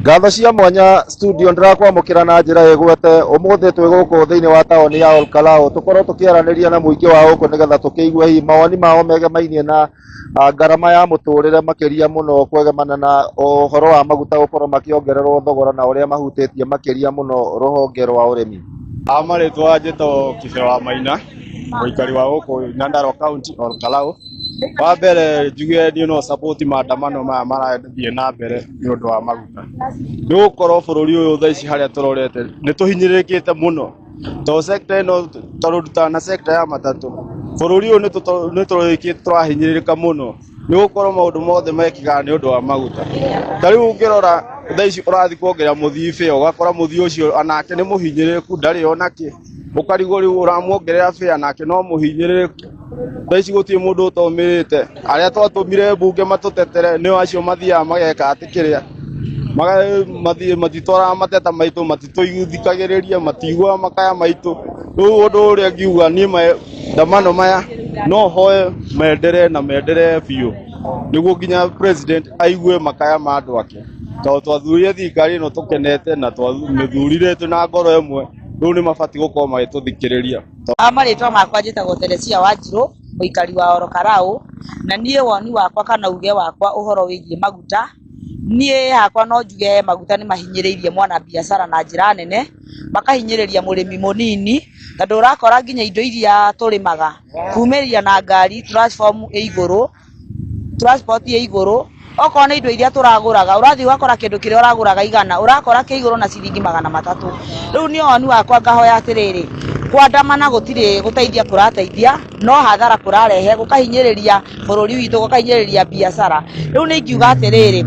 Ngatho cia mwanya studio ndĩrakwamũkĩra na njĩra ĩgwete. Ũmũthĩ twĩ gũkũ thĩinĩ wa taũni ya Olkalou, tũkorwo tũkĩaranĩria na mũingĩ wa gũkũ nĩgetha tũkĩigue hihi mawoni mao megemainie na ngarama ya mũtũrĩre, makĩria mũno kwegemana na ũhoro wa maguta gũkorwo makĩongererwo thogora na ũrĩa mahutĩtie makĩria mũno rũhonge rwa ũrĩmi. Marĩtwa njĩtagwo Kibe wa Maina, mũikari wa gũkũ Nyandarua County, Olkalou. Wa mbere njuge niĩ no support maandamano maya marathiĩ na mbere nĩ ũndũ wa maguta. Nĩ gũkorwo bũrũri ũyũ thaa ici harĩa tũrorete nĩ tũhinyĩrĩrĩkĩte mũno, tondũ sector ĩno tondũ ndutaga na sector ya matatũ, bũrũri ũyũ nĩ tũrahinyĩrĩrĩka mũno nĩ gũkorwo maũndũ mothe mekĩkaga nĩ ũndũ wa maguta. Ta rĩu ũngĩrora thaa ici ũrathiĩ kuongerera mũthii fare ũgakora mũthii ũcio onake nĩ mũhinyĩrĩrĩku ndarĩ ona kĩ, ũkarigwo rĩu ũramuongerera fare nake no mũhinyĩrĩrĩku. Thaa ici gũtirĩ mũndũ ũtomĩrĩte, arĩa twatũmire mbunge matũtetere nĩo acio mathiaga mageka atĩ kĩrĩa, matitwaraga mateta maitũ, matitũthikagĩrĩria, matiiguaga makaya maitũ. Rĩu ũndũ ũrĩa ngiuga niĩ maandamano maya no hoe menderee na menderee biũ, nĩguo nginya president aigue makaya ma andũ ake, tondũ twathurire thirikari ĩno tũkenete na twamĩthurire twĩna ngoro ĩmwe, rĩu nĩ mabatiĩ gũkorwo magĩtũthikĩrĩria. Marĩtwa makwa njĩtagwo Teresia Wanjirũ, mũikari wa Ol Kalou, na niĩ woni wakwa kana uge wakwa ũhoro wĩgiĩ maguta, niĩ hakwa no njuge maguta nĩ mahinyĩrĩirie mwana biacara na njĩra nene, makahinyĩrĩria mũrĩmi mũnini, tondũ ũrakora nginya indo iria tũrĩmaga, kumĩria na ngari platform ĩ igũrũ, transport ĩ igũrũ, okorwo nĩ indo iria tũragũraga, ũrathiĩ ũgakora kĩndũ kĩrĩa ũragũraga 100, ũrakora kĩ igũrũ na ciringi 300. Rĩu niĩ woni wakwa ngahoya atĩrĩrĩ, kwandamana gũtirĩ gũteithia kũrateithia, no hathara kũrarehe, gũkahinyĩrĩria bũrũri witũ, gũkahinyĩrĩria biacara. Rĩu niĩ ingiuga atĩrĩrĩ,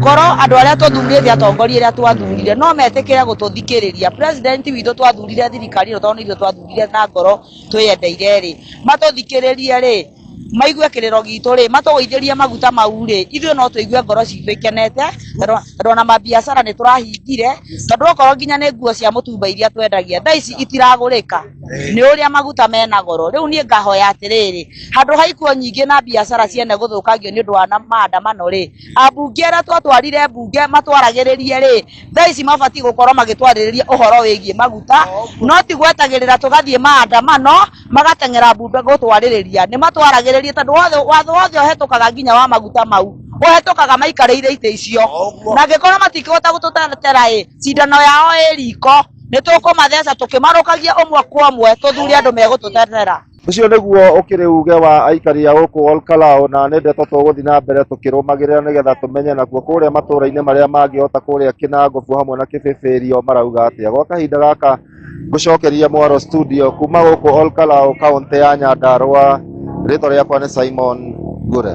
korwo andũ arĩa tũthurĩte, atongoria arĩa twathurire no metĩkĩre gũtũthikĩrĩria, president witũ twathurire thirikari ĩno tondũ nĩ ithuĩ twathurire na ngoro twĩyendeire rĩ, matũthikĩrĩrie rĩ, maigue kĩrĩro gitũ rĩ, matũgũithĩrie maguta mau rĩ, ithuĩ no tũigue ngoro citũ ikenete, tondũ ona mabiacara nĩ tũrahingire, tondũ okorwo nginya nĩ nguo cia mũtumba iria twendagia, thaa ici itiragũrĩka nĩ ũrĩa maguta mena goro. Rĩu niĩ ngahoya atĩrĩrĩ, handũ ha ikuũ nyingĩ na biacara ciene gũthũkangio nĩ ũndũ wa maandamano rĩ, ambunge arĩa twatwarire mbunge matwaragĩrĩrie rĩ, thaa ici mabatiĩ gũkorwo magĩtwarĩrĩria ũhoro wĩgiĩ maguta, no ti gwetagĩrĩra tũgathiĩ maandamano magateng'era mbunge gũtwarĩrĩria. Nĩ matwaragĩrĩrie tondũ watho wothe ũhetũkaga nginya wa maguta mau ũhetũkaga maikarĩire itĩ icio, na angĩkorwo matingĩhota gũtũtetera ĩ, cindano yao ĩ riko, nĩ tũkũmatheca tũkĩmarũkagia ũmwe kwa ũmwe tũthure andũ megũtũtetera. Ũcio nĩguo ũkĩrĩ uge wa aikari a gũkũ Olkalou, na nĩ ndeto tũgũthiĩ na mbere tũkĩrũmagĩrĩra nĩgetha tũmenye nakuo kũrĩa matũra-inĩ marĩa mangĩ ota kũrĩa Kĩnangobu hamwe na Kĩbĩbĩrio marauga atĩa. Gwa kahinda gaka ngũcokeria mwaro studio kuma gũkũ Olkalou, kaũntĩ ya Nyandarua, rĩtwa rĩakwa nĩ Simon Ngure.